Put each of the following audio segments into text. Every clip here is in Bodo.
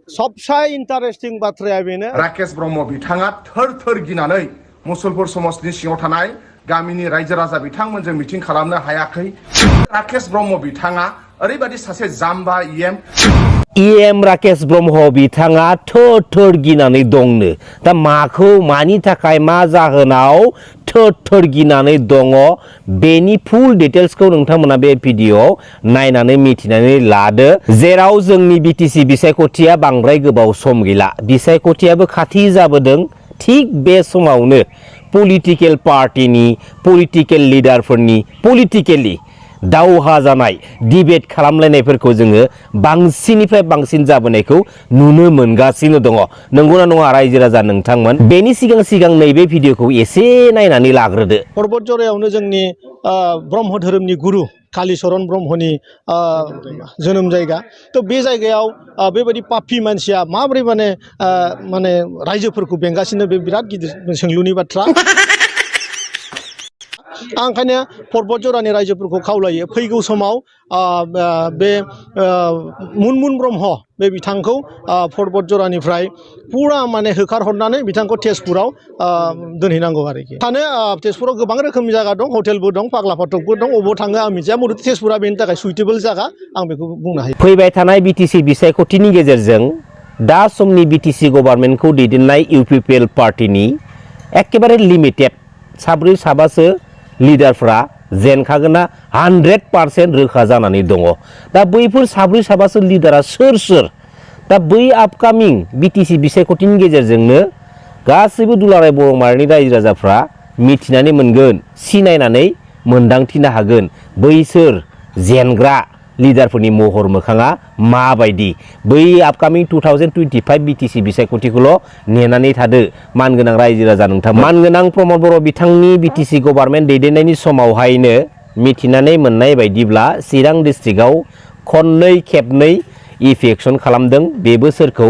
सबसाय इन्टारेस्टिं बाथ्राया बेनो राकेश ब्रह्म बिथाङा थोर-थोर गिनानै मुसलपुर समाजनि सिङाव थानाय गामिनि रायजो राजा बिथांमोनजों मिटिं खालामनो हायाखै। राकेश ब्रह्म बिथाङा ओरैबायदि सासे जाम्बा इएम राकेश ब्रह्म बिथाङा थोर-थोर गिनानै दंनो। दा माखौ मानि थाखाय मा जाहोनाव थोर-थोर गिनानै दङ बेनि फुल डिटेल्सखौ नोंथांमोना बे भिडिअ'आव नायनानै मिथिनानै लादो। जेराव जोंनि बिटिसि बिसायख'थिया बांद्राय गोबाव सम गैला, बिसायख'थियाबो खाथि जाबोदों। थिग बे समावनो पलिटिकेल पार्टिनि पलिटिकेल लिडारफोरनि पलिटिकेलि दावहा जानाय डिबेट खालामलायनायफोरखौ जोङो बांसिननिफ्राय बांसिन जाबोनायखौ नुनो मोनगासिनो दङ। नंगौना नङा रायजो राजा नोंथांमोन? बेनि सिगां नैबे भिडिअ'खौ एसे नायनानै लाग्रोदो। पर्बतजरायावनो जोंनि ब्रह्म धोरोमनि गुरु कालीचरण ब्रह्मनि जोनोम जायगा। तो बे जायगायाव बेबायदि पापी मानसिया माबोरै माने रायजोफोरखौ बेंगासिनो बे बिराद गिदिर सोंलुनि बाथ्रा। आं ओंखायनो पर्बतजरानि रायजोफोरखौ खावलायो फैगौ समाव बे मुनमुन ब्रह्म बे बिथांखौ पर्बतजरानिफ्राय पुरा माने होखारहरनानै बिथांखौ तेजपुराव दोनहैनांगौ आरोखि। थानो तेजपुराव गोबां रोखोमनि जायगा दं, हटेलबो दं, पाग्ला फाथकबो दं। अबाव थाङो आं मिथिया, मुथुते तेजपुरा बेनि थाखाय सुइटेबोल जायगा आं बेखौ बुंनो हायो। फैबाय थानाय बिटिसि बिसायख'थिनि गेजेरजों दा समनि बिटिसि गभर्नमेन्टखौ दैदेननाय इउपिपिएल पार्टिनि एकेबारे लिमिटेड साब्रै साबासो लिडारफ्रा जेनखागोना 100% रोखा जानानै दङ। दा बैफोर साब्रै साबासो लिडारा सोर? दा बै आपकामिं बिटिसि बिसायख'थिनि गेजेरजोंनो गासैबो दुलाराय बर' माहारिनि रायजो राजाफ्रा मिथिनानै मोनगोन, सिनायनानै मोनदांथिनो हागोन बैसोर जेनग्रा लिडारफोरनि महर मोखाङा माबायदि। बै आपकामिं 2025 बिटिसि बिसायख'थिखौल' नेनानै थादो मानगोनां रायजो राजा नोंथां। मानगोनां प्रमद बर' बिथांनि बिटिसि गभर्नमेन्ट दैदेननायनि समावहायनो मिथिनानै मोननाय बायदिब्ला चिरां डिस्ट्रिक्टआव खननै खेबनै इफेक्सन खालामदों। बेबो सोरखौ?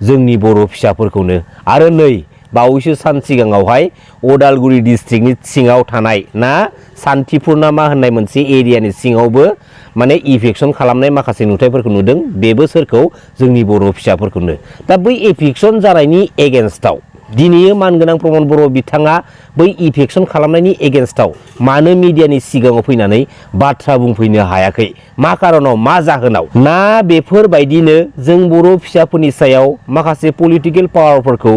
जोंनि बर' फिसाफोरखौनो। आरो नै बावैसो सान सिगाङावहाय उदालगुरि डिस्ट्रिक्टनि सिङाव थानाय ना सान्तिपुर ना मा होननाय मोनसे एरियानि सिङावबो माने इफेक्सन खालामनाय माखासे नुथायफोरखौ नुदों। बेबो सोरखौ? जोंनि बर' फिसाफोरखौनो। दा बै इफेक्सन जानायनि एगेन्स्टआव दिनै मानगोनां प्रमद बर' बिथाङा बै इफेक्सन खालामनायनि एगेन्स्टआव मानो मिडियानि सिगाङाव फैनानै बाथ्रा बुंफैनो हायाखै? मा कारनाव, मा जाहोनाव? ना बेफोरबायदिनो जों बर' फिसाफोरनि सायाव माखासे पलिटिकेल पावारफोरखौ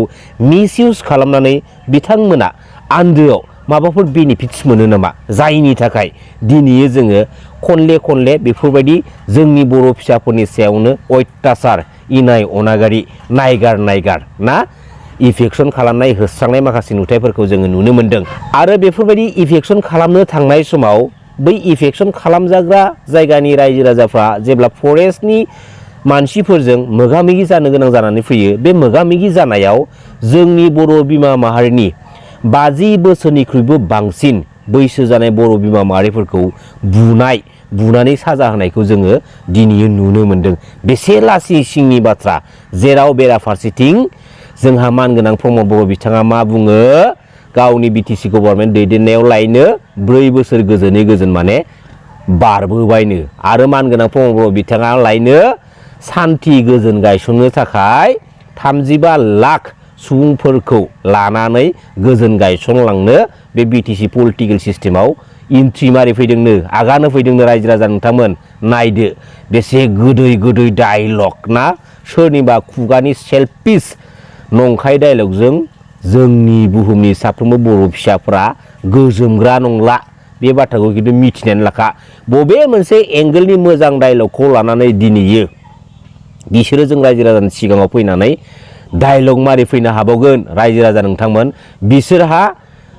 मिसइउज खालामनानै बिथांमोना आन्दोआव माबाफोर बेनिफिट्स मोनो नामा? जायनि थाखाय दिनै जोङो खनले बेफोरबायदि जोंनि बर' फिसाफोरनि सायावनो अयथासार इनाय अनागारि नायगार ना इफेक्सन खालामनाय होस्रांनाय माखासे नुथायफोरखौ जोङो नुनो मोन्दों। आरो बेफोरबायदि इफेक्सन खालामनो थांनाय समाव बै इफेक्सन खालामजाग्रा जायगानि रायजो राजाफ्रा जेब्ला फरेस्टनि मानसिफोरजों मोगा मोगि जानो गोनां जानानै फैयो, बे मोगा मोगि जानायाव जोंनि बर' बिमा माहारिनि 50 बोसोरनिख्रुइबो बांसिन बैसो जानाय बर' बिमा माहारिफोरखौ बुनानै साजा होनायखौ जोङो दिनै नुनो मोन्दों। बेसे लासि सिंनि बाथ्रा, जेराव बेराफारसेथिं जोंहा मानगोनां प्रमद बर' बिथाङा मा बुङो? गावनि बिटिसि गभर्नमेन्ट दैदेननायाव लायनो 4 बोसोर गोजोन माने बारबोबायनो। आरो मानगोनां प्रमद बर' बिथाङा लायनो सान्थि गोजोन गायसननो थाखाय 35 लाख सुबुंफोरखौ लानानै गोजोन गायसनलांनो बे बिटिसि पलिटिकेल सिस्टेमाव इन्ट्रि मारि फैदोंनो, आगान होफैदोंनो। रायजो राजा नोंथांमोन नायदो बेसे गोदै डायलग ना, सोरनिबा खुगानि सेल्फिश नंखाय डायलगजों जोंनि बुहुमनि साफ्रोमबो बर' फिसाफ्रा गोजोमग्रा नंला। बे बाथ्राखौ खिन्थु मिथिनानै लाखा। बबे मोनसे एंगोलनि मोजां डायलगखौ लानानै दिनैयो बिसोरो जों रायजो राजानि सिगाङाव फैनानै डायलग मारि फैनो हाबावगोन? रायजो राजा नोंथांमोन, बिसोरहा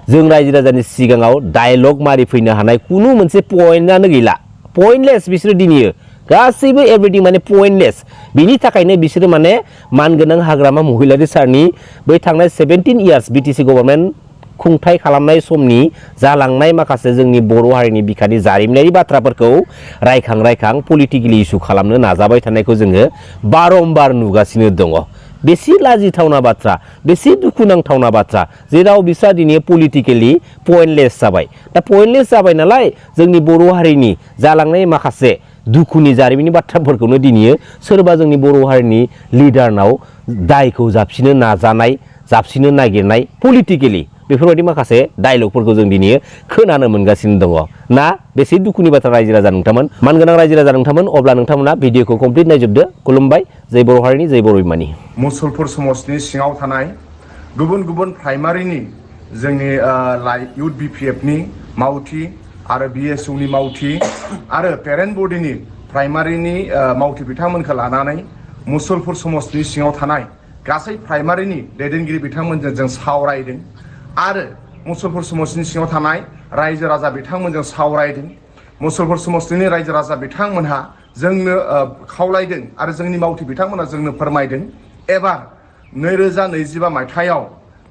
जों रायजो राजानि सिगाङाव डायलग मारि फैनो हानाय खुनु मोनसे पइन्टआनो गैला। पइन्टलेस बिसोरो दिनैयो गासैबो एभ्रिथिं माने पइन्टलेस। बिनि थाखायनो बिसोरो माने मानगोनां हाग्रामा महिलारि सारनि बै थांनाय 17 इयार्स बिटिसि गभर्नमेन्ट खुंथाय खालामनाय समनि जालांनाय माखासे जोंनि बर' हारिनि बिखानि जारिमिनारि बाथ्राफोरखौ रायखां पलिटिकेलि इस्यु खालामनो नाजाबाय थानायखौ जोङो बारम्बार नुगासिनो दङ। बेसे लाजिथावना बाथ्रा, बेसे दुखुनांथावना बाथ्रा, जेराव बिस्रा दिनै पलिटिकेलि पइन्टलेस जाबाय। दा पइन्टलेस जाबाय नालाय जोंनि बर' हारिनि जालांनाय माखासे दुखुनि जारिमिननि बाथ्राफोरखौनो दिनैयो सोरबा जोंनि बर' हारिनि लिडारनाव दायखौ जाबसिनो नाजानाय जाबसिनो नागिरनाय पलिटिकेलि बेफोरबायदि माखासे डायलगफोरखौ जों दिनै खोनानो मोनगासिनो दङ ना बेसे दुखुनि बाथ्रा रायजो राजा नोंथांमोन मानगोनां रायजो राजा नोंथांमोन अब्ला नोंथांमोना भिडिअखौ कमप्लिट नायजोबदो खुलुमबाय जय बर' हारिनि जय बर' बिमानि मुसलपुर समाजनि सिङाव थानाय गुबुन गुबुन प्राइमारिनि जोंनि इउथ BPFनि मावथि आरो BSUनि मावथि आरो पेरेन्ट बडिनि प्राइमारिनि मावथि बिथांमोनखौ लानानै मुसलपुर समाजनि सिङाव थानाय गासै प्राइमारिनि दैदेनगिरि बिथांमोनजों जों सावरायदों आरो मुसलपुर समाजनि सिङाव थानाय रायजो राजा बिथांमोनजों सावरायदों मुसलपुर समाजनि रायजो राजा बिथांमोनहा जोंनो खावलायदों आरो जोंनि मावथि बिथांमोना जोंनो फोरमायदों एबार 2025 मायथाइयाव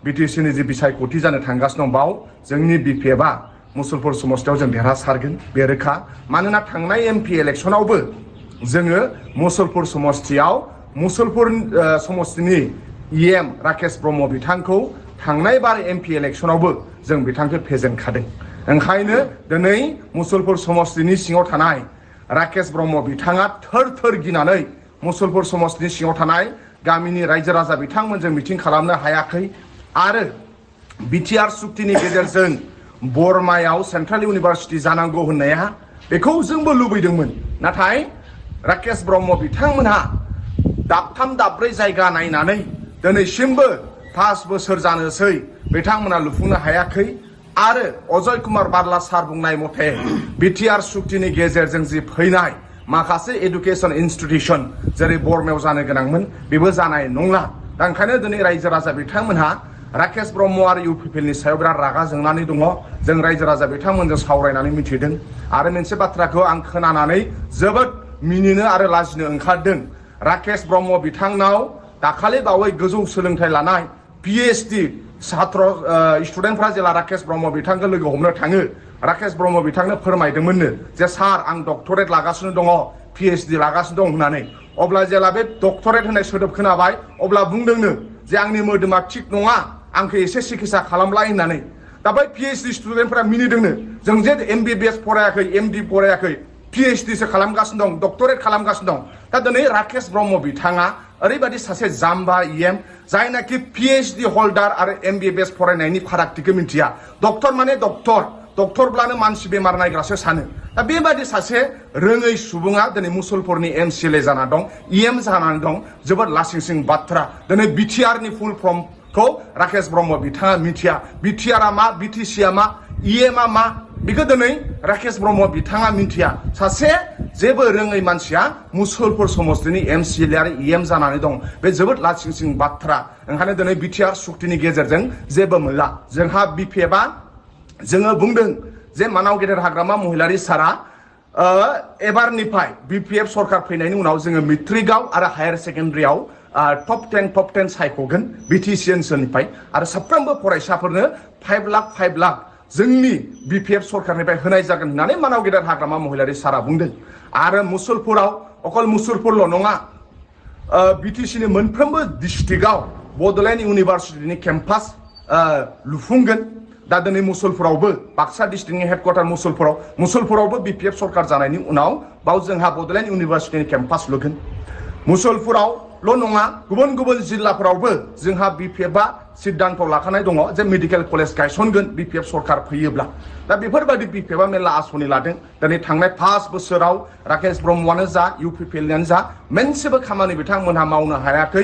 BTCनि जि बिसायख'थि जानो थांगासिनो दं बाव जोंनि BPFआ मुसलपुर समाजयाव जों देरहासारगोन बे रोखा मानोना थांनाय MP इलेक्सनावबो जोङो मुसलपुर समस्थियाव मुसलपुर समस्थिनि EM राकेश ब्रह्म बिथांखौ थांनाय बार MP इलेक्सनावबो जों बिथांखौ फेजेनखादों ओंखायनो दिनै मुसलपुर समस्थिनि सिङाव थानाय राकेश ब्रह्म बिथाङा थर गिनानै मुसलपुर समस्थिनि सिङाव थानाय गामिनि रायजो राजा बिथांमोनजों मिटिं खालामनो हायाखै आरो BTR सुक्तिनि गेजेरजों बर्मायाव सेन्ट्रेल इउनिभारसिटि जानांगौ होननाया बेखौ जोंबो लुबैदोंमोन नाथाय राकेश ब्रह्म बिथांमोनहा दाबथाम दाब्रै जायगा नायनानै दिनैसिमबो 5 बोसोर जानोसै बिथांमोना लुफुंनो हायाखै आरो अजय कुमार बारला सार बुंनाय मथे BTR सुक्तिनि गेजेरजों जि फैनाय माखासे एडुकेशन इन्स्टिट्यूशन जेरै बर्मायाव जानो गोनांमोन बेबो जानाय नंला दा ओंखायनो दिनै रायजो राजा बिथांमोनहा राकेश ब्रह्म आरो UPPनि सायाव बिराद रागा जोंनानै दङ जों रायजो राजा बिथांमोनजों सावरायनानै मिथिदों आरो मोनसे बाथ्राखौ आं खोनानानै जोबोद मिनिनो आरो लाजिनो ओंखारदों राकेश ब्रह्म बिथांनाव दाखालि बावै गोजौ सोलोंथाइ लानाय PhD छात्र स्टुडेन्टफ्रा जेला राकेश ब्रह्म बिथांखौ लोगो हमनो थाङो राकेश ब्रह्म बिथांनो फोरमायदोंमोननो जे सार आं डक्टरेट लागासिनो दङ PhD लागासिनो दं होननानै अब्ला जेला बे डक्टरेट होननाय सोदोब खोनाबाय अब्ला बुंदोंनो जे आंनि मोदोमा थिग नङा आंखौ एसे सिकित्सा खालामलाय होननानै दा बै PhD स्टुडेन्टफ्रा मिनिदोंनो जों जे MBBS फरायाखै MD फरायाखै PhD सो खालामगासिनो दं डक्टरेट खालामगासिनो दं दा दिनै राकेश ब्रह्म बिथाङा ओरैबायदि सासे जाम्बा EM जायनाखि PhD हल्डार आरो MBBS फरायनायनि फारागथिखौ मिथिया डक्टर माने डक्टरब्लानो मानसि बेमार नायग्रासो सानो दा बेबायदि सासे रोङै सुबुङा दिनै मुसलपुरनि MCLA जाना दं EM जानानै दं जोबोद लासिंसिं बाथ्रा दिनै BTRनि फुल फर्मखौ राकेश ब्रह्म बिथाङा मिथिया BTRआ मा BTCआ मा EMआ मा बेखौ दिनै राकेश ब्रह्म बिथाङा मिथिया सासे जेबो रोङै मानसिया मुसलपुर समस्थिनि MCLA आरो EM जानानै दं बे जोबोद लासिंसिं बाथ्रा ओंखायनो दिनै BTR सुक्तिनि गेजेरजों जेबो मोनला जोंहा BPFआ जोङो बुंदों जे मानाव गेदेर हाग्रामा महिलारि सारा एबारनिफ्राय BPF सरकार फैनायनि उनाव जोङो मेट्रिकआव आरो हायार सेकेन्डारियाव टप 10 सायख'गोन BTC ओनसोलनिफ्राय आरो साफ्रोमबो फरायसाफोरनो 5 लाख जोंनि BPF सरकारनिफ्राय होनाय जागोन होननानै मानाव गेदेर हाग्रामा महिलारि सारा बुंदों आरो मुसलपुराव अकल मुसलपुरल' नङा BTCनि मोनफ्रोमबो डिस्ट्रिक्टआव बड'लेण्ड इउनिभारसिटिनि केम्पास लुफुंगोन दा दिनै मुसलपुरावबो बाक्सा डिस्ट्रिक्टनि हेडक्वार्टार मुसलपुरावबो BPF सरकार जानायनि उनाव बाव जोंहा बड'लेण्ड इउनिभारसिटिनि केम्पास लुगोन मुसलपुरावल' नङा गुबुन गुबुन जिल्लाफोरावबो जोंहा BPFआ सिद्धान्त लाखानाय दङ जे मेडिकेल कलेज गायसनगोन BPF सरकार फैयोब्ला दा बेफोरबायदि BPFआ मेरला आसनि लादों दिनै थांनाय 5 बोसोराव राकेश ब्रह्मआनो जा UPPनियानो जा मोनसेबो खामानि बिथांमोनहा मावनो हायाखै